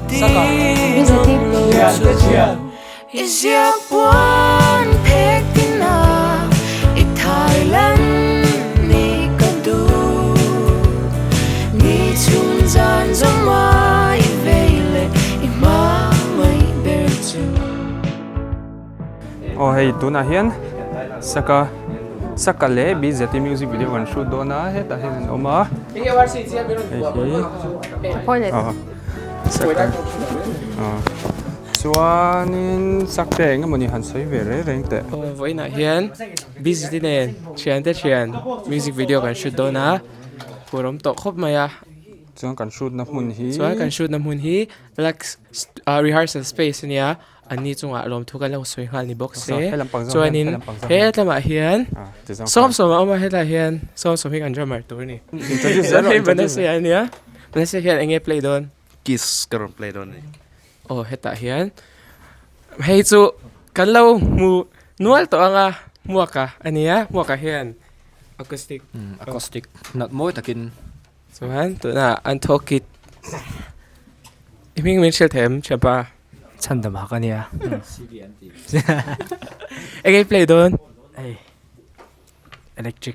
Saka Aw hei tunah hian Saka Saka leh BZT music video kan shoot dawn a hetah hian an awm a hei hi aw Saka aw chuanin Sakte eng emawni han sawi ve reng reng teh. Aw vawiinah hian BZT nen thiante thian music video kan shoot dawn a phur awm tawh khawp mai a. Chuan kan shoot na hmun hi. Chuan kan shoot na hmun hi Lux rehearsal space ania anni chungah lawmthu kan lo sawi nghal ni bawk se chuanin he lamah hian sawm sawm a awm a hetlai hian sawm sawm hi kan drummer tur a ni hei Vanessa ania Vanessa hian eng nge play dawn Kiss ka rawn play dawn a ni aw hetah hian hei chu kan lo hmu nual tawh ang a hmuaka ania hmuaka hian acoustic acoustic nalh mawi takin Chuan tunah an thawk kit i hming min hrilh thei em thianpa? Chhandam hak a nia. Eng nge i play dawn? Hei electric.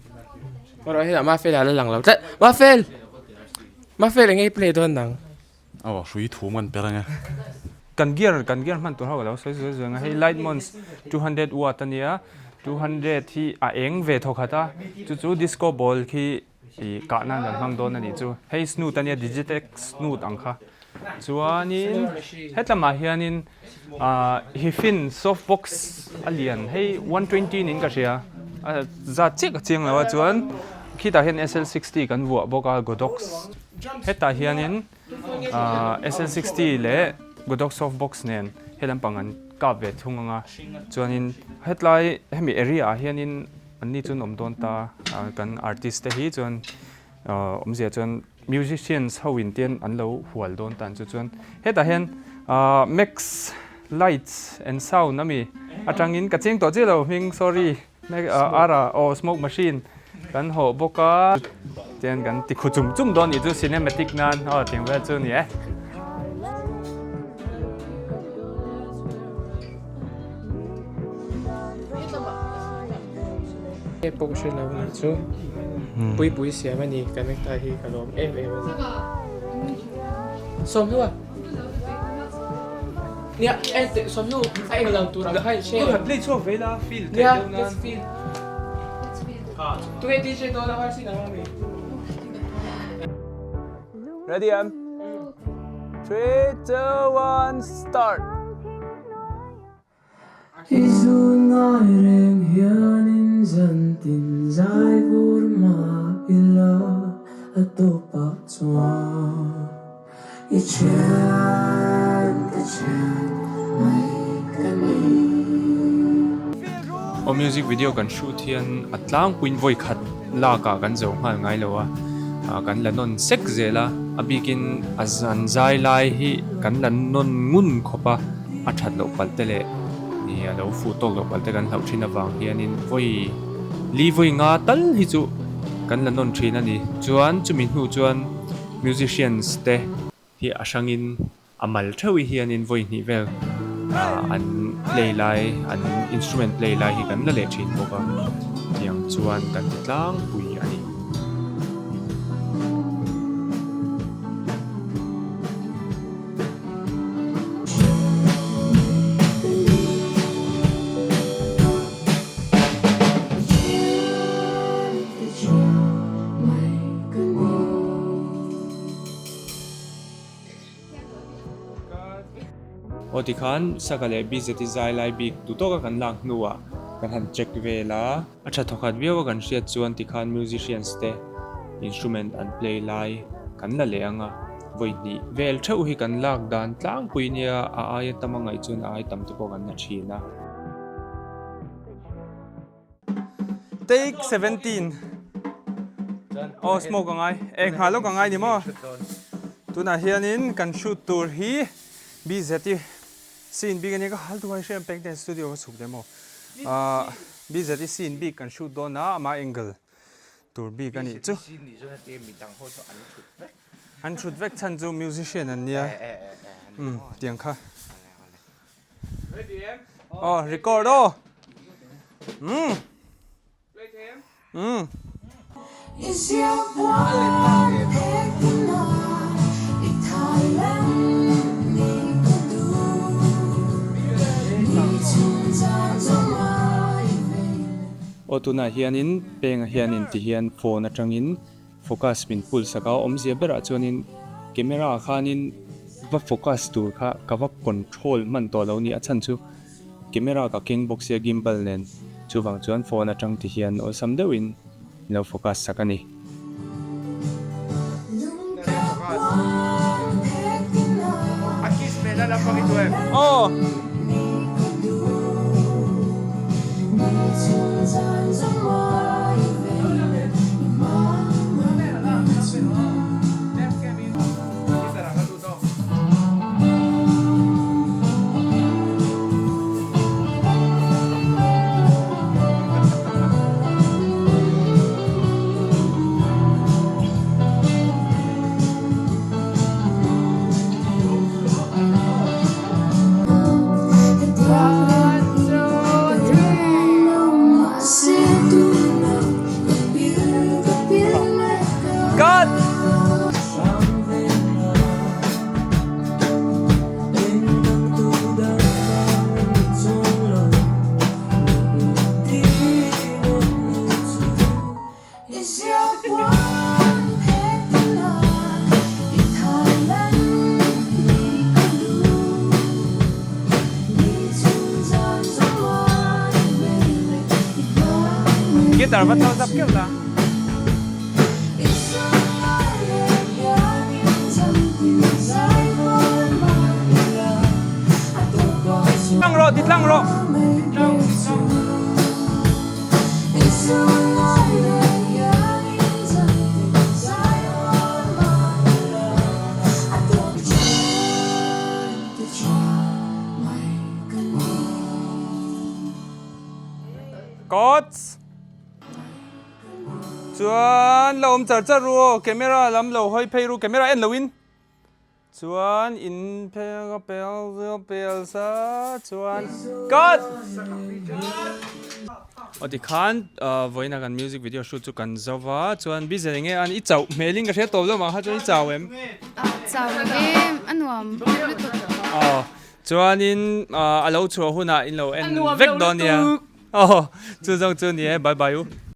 Erawh hetah Mafel a la lang lo tlat. Mafel! Mafel eng nge i play dawn nang? Aw hrui thum kan per ange. Kan gear kan gear hman tur ho ka lo sawi zuai zuai ang a hei light mons 200 watt a nia 200 hi a eng ve thaw khat a chu chu disco ball khi Ih kah nan kan hmang dawn a nih chu. Hei snoot a nia Digitech snoot ang kha. Chuanin hetlamah hianin ah hifin soft box a lian hei 120 niin ka hria a zat chiah ka chiang lo a chuan khitah hian SL60 kan vuah bawk a Godox hetah hianin ah SL60 leh Godox soft box nen he lampang an kap ve thung ang a chuanin hetlai hemi area ah hianin An ni chuan awm dawn ta kan artist te hi chuan awmzia chuan musicians ho in te an lo hual dawn tan chu chuan hetah hian max lights and sound ami atangin ka cheng tawh chiah lo hming sorry ara aw smoke machine kan hawh bawk a tian kan ti khu chum chum dawn nih chu cinematic nan aw tiang vel chu a ni e. Pawh hre lo ni chu pui pui siam a ni kan hektar hi ka lawm em em a ni sawmhnu a nia en teh sawmhnu a eng lo tur ang kha in hre nia let's feel tunge DJ dawn a harsin ang ami Ready em? 3, 2, 1, start! I zun ngai reng hianin zan tin zai vur mah ila a tawpah chuan i thian ka thian mai ka ni. Aw music video kan shoot hian a tlangpuiin vawi khat lak ah kan zo nghal ngai lo a, kan la nawn sek zel a, a bikin a an zai lai hi kan la nawn ngun khawp a, a that loh palh te leh ih a lo fuh tawk loh palh te kan hlauh thin avang hianin vawi li vawi nga tal hi chu kan la nawn thin a ni. Chuan chumi hnu chuan musicians te hi a hrangin A mal theuh hi hianin vawi hnih vel an play lai an instrument play lai hi kan la leh thin bawk a tiang chuan kan ti tlangpui a ni. Aw tikhan Saka leh BZT zai lai bik duh tawka kan lak hnuah kan han check vel a. A tha thawkhat viau a kan hriat chuan tikhan musicians te instrument an play lai kan la leh ang a, vawi hnih vel theuh hi kan lak dan tlangpui nia a aia tam a ngaih chuan a ai tam te pawh kan la thin a. Take 17 Aw smoke a ngai eng nghah lawk a ngai ni maw tunah hianin kan shoot tur hi BZ i scene bik ania ka hal duai hriat peng ten studio ka chhuk leh maw ah BZ i scene bik kan shoot dawn a ama angle tur bik a nih chu an thut vek chhan chu musician an nia. Umm tiang kha. Aw record aw. Umm. Umm. Aw tunah hianin pengah hianin tihian phone atangin focus min pul sak a, awmzia berah chuanin camera ah khanin va focus tur kha ka va control hman tawh lo ni a chhan chu camera ka keng bawk sia gimbal nen chuvang chuan phone atang ti hian awlsam deuhin min lo focus sak a ni. Aw. Cut! Guitar va close up keuh la. Tlang rawh, ti tlang rawh. Coach. Chuan la awm char char ru aw, camera lam lo hawi phei ru, camera en lo in. Chuan in phel ka pel ka pel sa chuan cut! Aw tikhan vawiin a kan music video shoot chu kan zo va chuan busy eng nge an i chauh hmelin ka hria tawp lo mah kha chuan i chau em? Chau lo em a nuam lutuk. Aw chuanin a lo chhuah hunah in lo en vek dawn nia. Aw chu zawng chu ni e bye bye u.